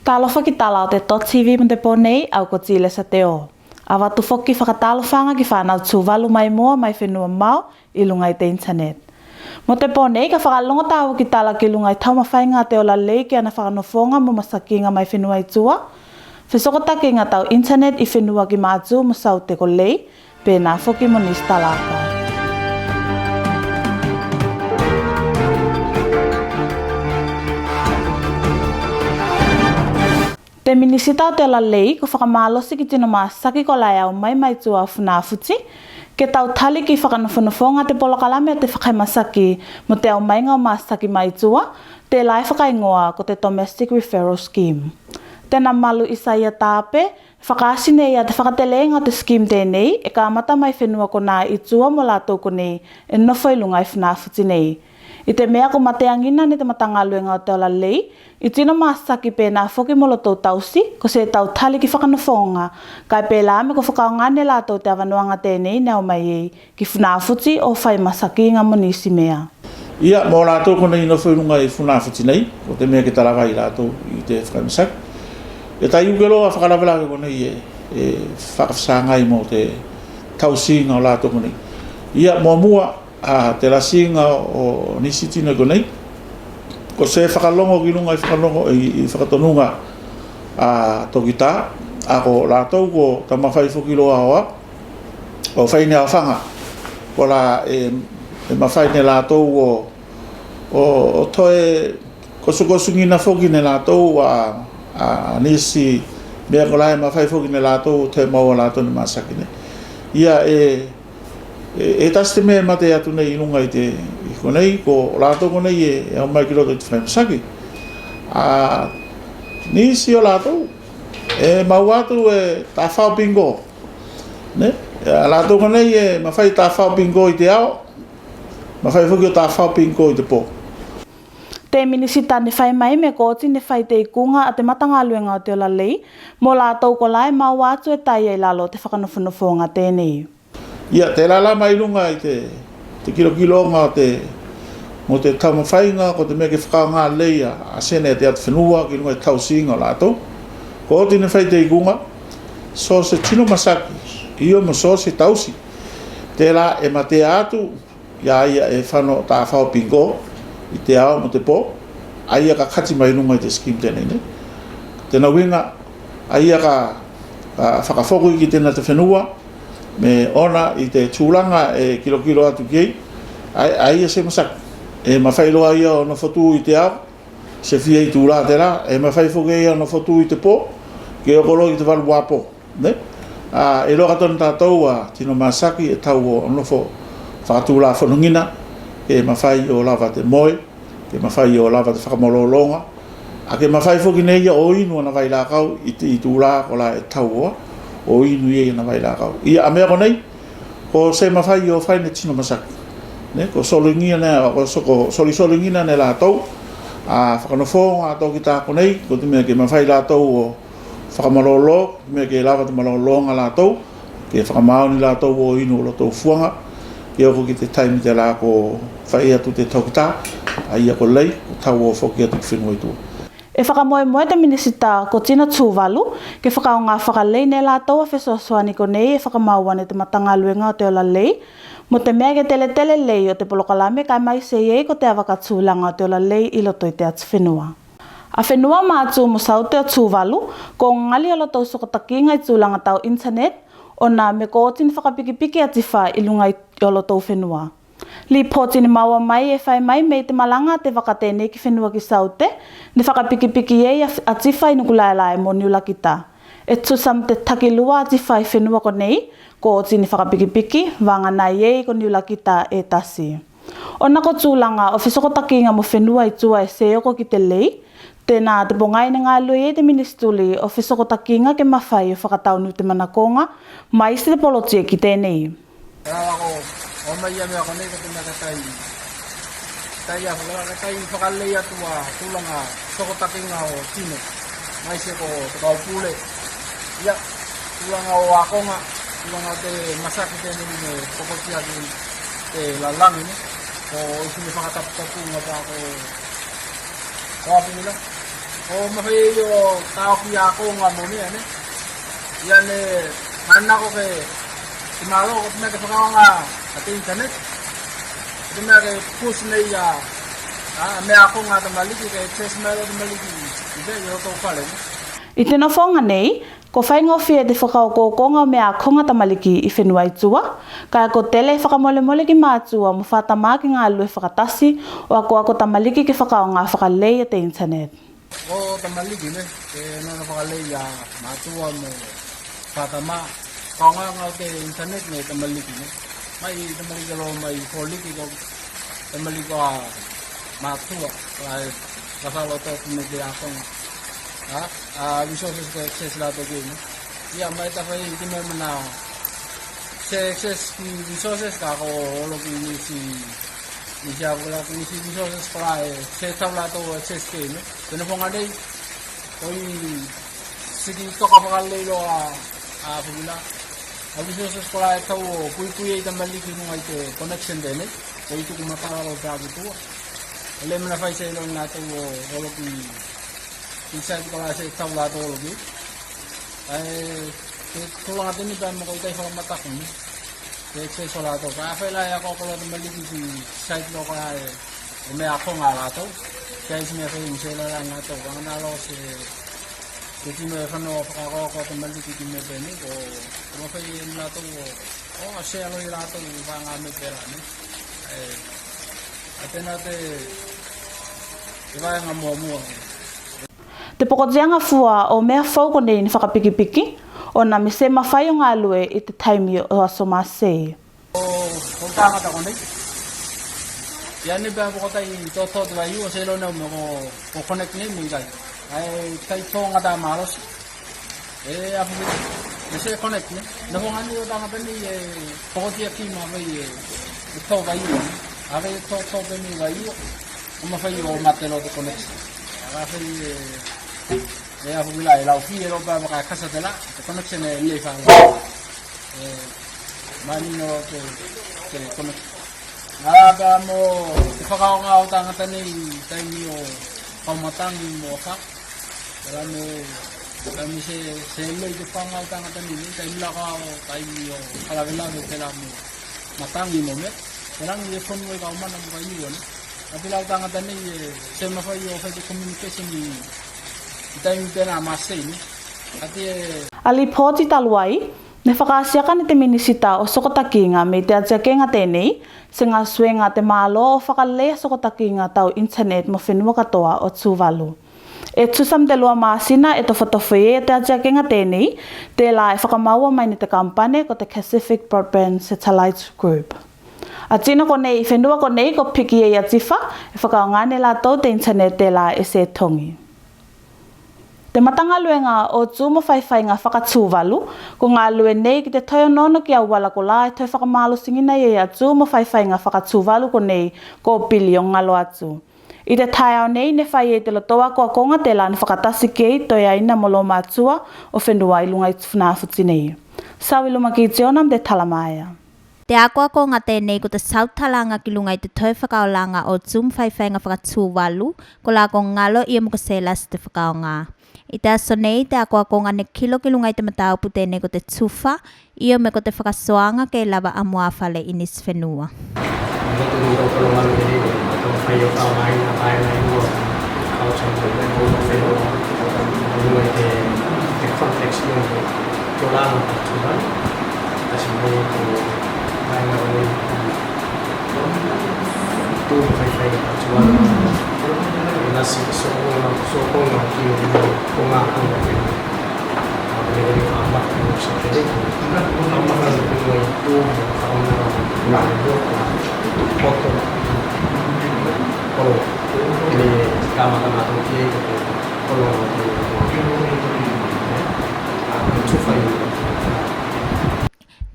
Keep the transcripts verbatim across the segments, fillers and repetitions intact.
Talofa ki tala o te dot TV mo te po nei, au ko Tilesa Teo. Avatu foki fakatalofaga ki fanau Tuvalu maimoa mai fenua mao i luga i te internet. Mo te po nei ka fakalogo tāua ki tala ki luga i taumafaiga a te ola lei ki ana fakanofoga mo masakiga mai fenua i tua, fesokotakiga tau internet i fenua ki Matu mo Saute ko lei, penā foki mo nisi tala aka. Te Minisita o te Ola Lei ko fakamalosi ki tino masaki kolā e aumai mai tua o Funafuti ke tautali ki fakanofonofoga te polokalame o te fakaimasaki mo te aumaiga o masaki mai tua, telā e fakaigoa ko te Domestic Referral Scheme. Tena malu Isaia Tape, fakaasi ne ia te fakatelega o te scheme tenei e kamata mai fenua konā i tua mo latou konei e nofo i luga i Funafuti nei. I te mea ko mateagina ne te matagaluega o te ola lei i tino masaki penā foki mo lotou tausi ko se tautali ki fakanofoga, kae pelā me ko fakaaoga ne latou te avanoaga tenei ne aumai ei ki Funafuti o fai masakiga mo nisi mea. Ia mo latou konei i nofo i luga i Funafuti nei, ko te mea ke talavai i latou i te fakaimasaki. E tai uke loa fakalavelave konei e, e fakafesagai mo te tausiga o latou konei. Ia mo mua a te lasiga o nisi tino konei, ko se fakalogo ki luga i fakalogo i, i fakatonuga a tokita, a ko latou ko taumafai foki loa o, o fai ne aofaga kolā e, e mafai ne latou o, o, o toe kosukosugina foki ne latou a, a nisi mea kolā e mafai foki ne latou o toe maua latou ne masaki nei. Ia e, e, e tasi te mea e mate atu nei i luga i te, i konei, ko latou konei e, e aumai ki loto i te fakaimasaki. A nisi o latou e maua atu e tafao pingo. Ne? A latou konei e mafai tafao pingo i te ao, mafai foki o tafao pingo i te po. Te Minisita ne fai mai me ko oti ne fai te ikuga a te matagaluega o te ola lei mo latou kolā e maua atu e taia i lalo o te fakanofonofoga tenei. Ia telā la mai luga i te, te kilokiloga o te, mo te taumafaiga ko te mea ke fakaaoga lei a, a sene a te atufenua ki luga i tausiga o latou. Ko oti ne fai te ikuga, so se tino masaki io mo so se tausi, telā e matea atu ia ia e fano tafao pingo i te ao mo te po, a ia ka kati mai luga i te scheme tenei nei. Tena uiga a ia ka, ka fakafoki ki tena te fenua me ona i te tulaga e kilokilo atu ki ei, a, a ia se masaki e mafai loa ia o nofo tu i te ao, se fia itula telā, e mafai foki ia o nofo tu i te po ke oko loa i te valu a po. Ne? A, e iloa katoa ne tatou a tino masaki e tau o nofo fakatulafonogina ke mafai o lava te moe, ke mafai o lava te fakamalologa, a ke mafai foki ne ia o inu ana vailakau i te itula kolā e tau o, o inu i ei ana vailakau. Ia a mea konei ko se mafai o fai ne tino masaki. Ne, ko soligia ne, ko so, ko solisoligina ne latou a fakanofoga a tokita konei, ko te mea ke mafai latou o fakamalolo, mea ke lava te malologa latou, ke fakamaoni latou o inu o lotou fuaga ke oko ki te taimi telā ko fai atu te tokita, a ia ko lei ko tau o foki atu ki fenua i tua. E fakamoemoe te Minisita ko tino Tuvalu ke fakaaoga fakalei ne latou a fesoasoani konei e fakamaua ne te matagaluega o te ola lei, mo te mea ke teletele lei o te polokalame kae maise i ei ko te ava ka tulaga o te ola lei i loto i te atufenua. A fenua o Matu mo Saute o Tuvalu ko gali olotou sokotakiga i tulaga tau internet, ona me ko oti ne fakapikipiki atifa i luga i olotou fenua. Lipoti ne maua mai e fai mai me i te malaga a te vaka tenei ki fenua ki Saute ne fakapikipiki ei a, atifa i Nukulaelae mo Niulakita. E tusa mo te takilua atifa i fenua konei ko oti ne fakapikipiki, vagana i ei ko Niulakita e tasi. Ona ko tulaga o fesokotakiga mo fenua i tua e se oko ki te lei, tenā te pogai ne galue i ei te Minisituli o Fesokotakiga ke mafai o fakataunu te manakoga mai se te polotieki tenei. Rawa ko o mai ia mea konei ko te mea ka tai, tai a, ka tai fakalei atu a tulaga sokotakiga o tino, maise ko te kaupule. Ia, tulaga o akoga, tulaga o te masaki tenei ne pokotia ki te lalagi ne, ko isi ne fakataputapuga pa ko, ko apu la. Ko mafai o taofi akoga mo mea ne. Ia ne manako ke te malo ko te mea ke fakaaoga a te internet. Ko te mea ke push nei a, a mea akoga a tamaliki ke access mai loa tamaliki i te i loto fale ne. I te nofoga nei, ko faigofie te fakaokookoga o mea akoga tamaliki i fenua i tua, kae ko tele e fakamolemole ki matua mo fatamā ke galue fakatasi o akoako tamaliki ke fakaaoga fakalei a te internet. Ko tamaliki ne, ke nona fakalei a matua mo fatamā, fakaogaga o te internet ne tamaliki ne. Mai tamaliki loa mai foliki ko tamaliki a matua, kae ka falo to me te akoga. A, a resources ko access latou ke ne. Ia mai tafai i te mea manao. Se access ki resources kae ko olo ki nisi, nisi a kola ki nisi resources kola e se tau latou access ke ne. Te nofoga nei, koi siki toka fakalei loa a, a fukila. A resources kola e tau o puipui ei tamaliki i luga i te connection tenei. Koi tuku matala loa te atu tua. E le mena fai se iloa ne latou o olo ki, ki site kola se tau latou olo ki. Ae te tulaga tenei pea me koi tai fakamataku ne. Te access o latou. Kae fai la e akoako loa tamaliki ki site loa kola e o mea akoga a latou. Ke ai se mea fai me se lalaga a latou. Vagana loa se, se tino e fano fakaakoako tamaliki ki mea penei, ko, ko mafai ne latou o, o se alo i latou vaega mea pelā ne. E, a tenā te, te vaega muamua. Te pokotiaga fua o mea fou konei ne fakapikipiki, ona me se mafai o galue i te taimi o aso masei. O, o tagata konei. Ia ne pea pokotai toto te vaiua, se iloa ne me ko, ko connect ne me ikai. Ae tai to gata malosi. E afu me se connect ne. Nofoga ne o tagata nei e pokotia ki mafai e, e to vaiua. Ave to to pe me vaiua. Ko mafai o mate loa te connection. Ave e, e afu la e lau fi e loa pea vaka kasa tela. Te connection e le fa. E, manino te, te connection. A pea mo te fakaaoga o tagata nei taimi o fakamatagi mo ka. Tela me, tela me se, se lei te fakaaoga o tagata nei, taimi la ka o taimi o kalavelave tela mo matagi mo mea. Tela me e fonu e kaumana mo vaiua ne. A tela o tagata nei e se mafai o fai te communication i, i taimi penā masei ne. A te e. A lipoti talu ai, ne fakaasi aka ne te Minisita o Sokotakiga me i te atiakega tenei, se gasuega a te malo o fakalea sokotakiga tau internet mo fenua katoa o Tuvalu. E tusa mo te lua masina e tofotofo ei te atiakega tenei, tela e fakamaua mai ne te kamupane ko te Pacific Broadband Satellite Group. A tino konei i fenua konei ko piki ei a tifa, e fakaaoga ne latou te internet tela e se togi. Te matagaluega o tu mo faifaiga faka-Tuvalu ko galue nei ki te toe onoono ki auala kola e toe fakamalosigina ei a tu mo faifaiga faka-Tuvalu konei ko pili o galo atu. I te taeao nei ne fai ei te lotou akoakoga tela ne fakatasi ki ei toeaina mo lo matua o fenua i luga i Funafuti nei. Sau i luma ki Tiona mo te tala maea. Te akoakoga tenei ko te sautalaga ki luga i te toe fakaolaga o tu mo faifaiga faka-Tuvalu kola ko galo io me ko se lasi te fakaaoga. I te aso nei te akoakoga ne kilo ki luga i te mataupu tenei ko te tufa io me ko te fakasoaga ke lava amuafale i nisi fenua.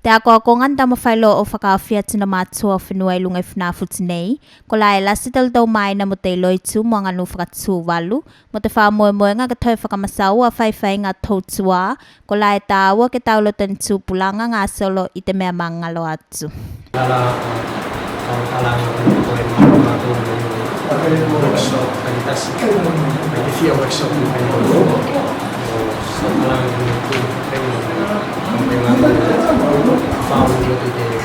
Te akoakoga ne taumafai loa o fakaaofia tino matua o fenua i luga i Funafuti nei, kola e lasi te lotou maina mo te iloa i tu mo aganuu faka-Tuvalu, mo te fakamoemoega ke toe fakamasau a faifaiga tou tua, kola e taua ke tauloto ne tupulaga gasolo i te mea magalo atu. Fia workshop ni fai ko ko. Sa kala ni ko ko. Ko ko. Fau ni ko ko.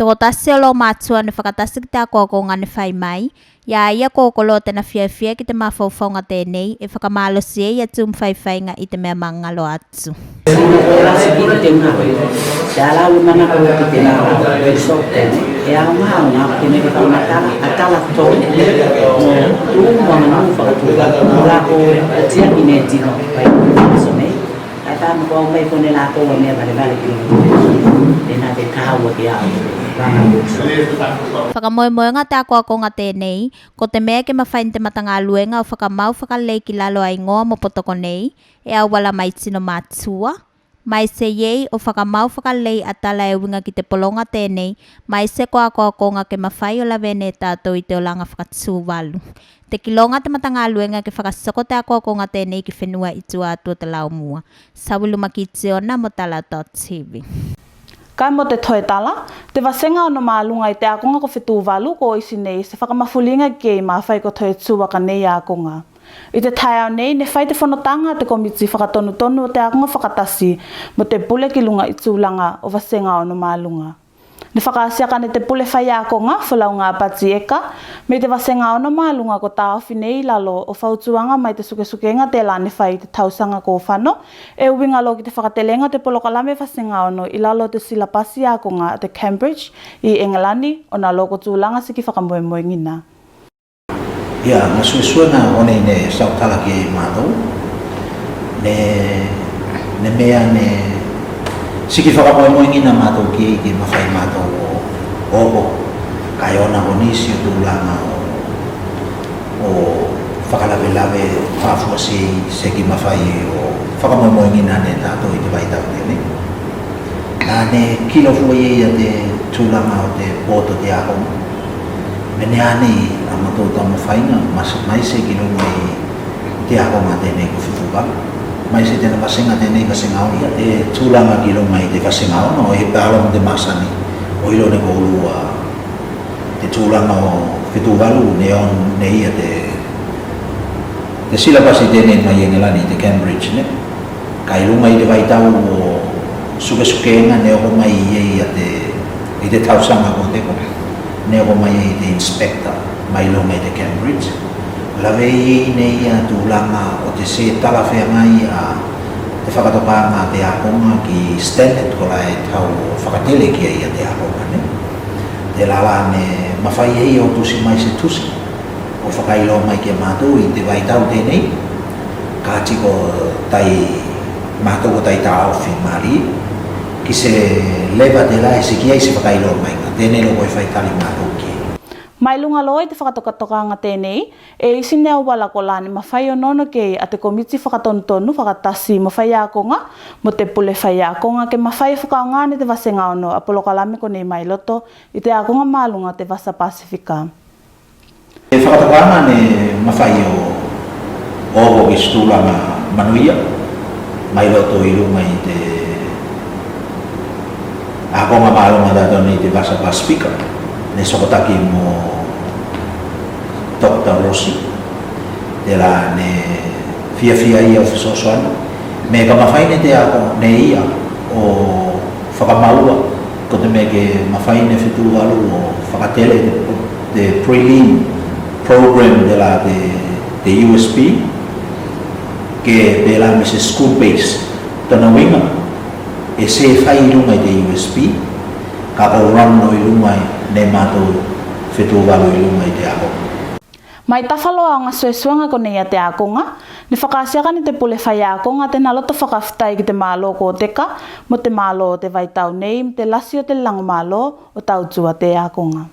Tokotasi o lo matua ne fakatasi ki te akoakoga ne fai mai, ia ia ko kolo tena fiafia ki te mafaufauga tenei e fakamalosi ei a tu mafaifaiga i te mea magalo atu. Fakamoemoega te akoakoga tenei ko te mea ke mafai ne te matagaluega o fakamau fakalei ki lalo a igoa mo poto konei e auala mai tino matua, maise i ei o fakamau fakalei a tala e uiga ki te pologa tenei, maise ko akoakoga ke mafai o lavea ne tatou i te olaga faka-Tuvalu. Te kiloga te matagaluega ke fakasoko te akoakoga tenei ki fenua i tua atu o te laumua. Saulu Makitiona mo tala o dotTV. Kae mo te toe tala, te vasega ono maluga i te akoga ko Fetuvalu ko isi nei se fakamafuliga ki ei mafai ko toe tu aka nei akoga. I te taeao nei ne fai te fonotaga a te komiti fakatonutonu o te akoga fakatasi mo te pule ki luga i tulaga o vasega ono maluga. Ne fakaasi aka ne te pule faiakoga Folauga Pati Eka me i te vasega ono maluga ko taofi nei i lalo o fautuaga mai te sukesukega tela ne fai i te tausaga ko fano, e uiga loa ki te fakatelega o te polokalame vasega ono i lalo o te silapasi akoga a te Cambridge i Egelani, ona loa ko tulaga siki fakamoemoegina. Ia, na suesuega konei ne sautala ki ei matou ne, ne mea ne siki fakamoemoegina matou ki ei ke mafai matou o oko, kae ona ko nisi o tulaga o, o fakalavelave fakafuasi ei seki mafai o fakamoemoegina ne tatou i te vaitau tenei. Na ne kilo fua i ei a te tulaga o te poto te akoga. Me ne a nei a matou taumafaiga maise ki luga i te akoga tenei ko Fetuvalu. Maise tena vasega tenei, vasega ono, ia te tulaga ki luga i te vasega ono e palo mo te masani o ilo ne koulua te tulaga o Fetuvalu ne on ne ia te, te silapasi tenei mai Egelani, te Cambridge, ne. Kae i luga i te vaitau o sukesukega ne oko mai i ei a te, i te tausaga ko teko, ne oko mai ei te inspector mai luga i te Cambridge. Lavea i ei ne ia tulaga o te se talafeagai a te fakatokaga a te akoga ki standard kola e tau o fakatele ki ei a te akoga, ne. Tela la ne mafai ei o tusi mai se tusi o fakailoa mai ki a matou i te vaitau tenei, kati ko tai, matou ko tai taofi malie ki se leva tela e seki ai se fakailoa mai, ka tenei loa ko e fai tali matou ki ei. Mai luga loa i te fakatokatokaga tenei, e isi ne auala kola ne mafai o onoono ki ei a te komiti fakatonutonu fakatasi mo faiakoga mo te pule faiakoga ke mafai o fakaaoga ne te vasega ono a polokalame konei mai loto i te akoga maluga o te vasa Pasifika. Te fakatokaga ne mafai o oko ki se tulaga manuia mai loto i luga i te akoga maluga tatou nei i te vasa Pasifika, ne sokotaki mo Doctor Rossi, tela ne fiafia ia o fesoasoani me ka mafai ne te akoga ne ia o fakamaua ko te mea ke mafai ne Fetuvalu o fakatele te prelim program tela te, te USP, ke pela me se school base. Tona uiga e se fai i luga i te USP, kae ko run loa i luga ne matou Fetuvalu i luga i te akoga. Mai tafa loa o gasuesuega konei a te akoga, ne fakaasi aka ne te pule faiakoga tena loto fakafetai ki te malo ko teka mo te malo o te vaitau nei mo te lasi o te lagomalo o tautua te akoga.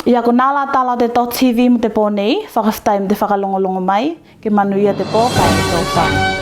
Ia konā la tala o te dotTV mo te po nei, fakafetai mo te fakalogologo mai, ke manuia te po kae tofa.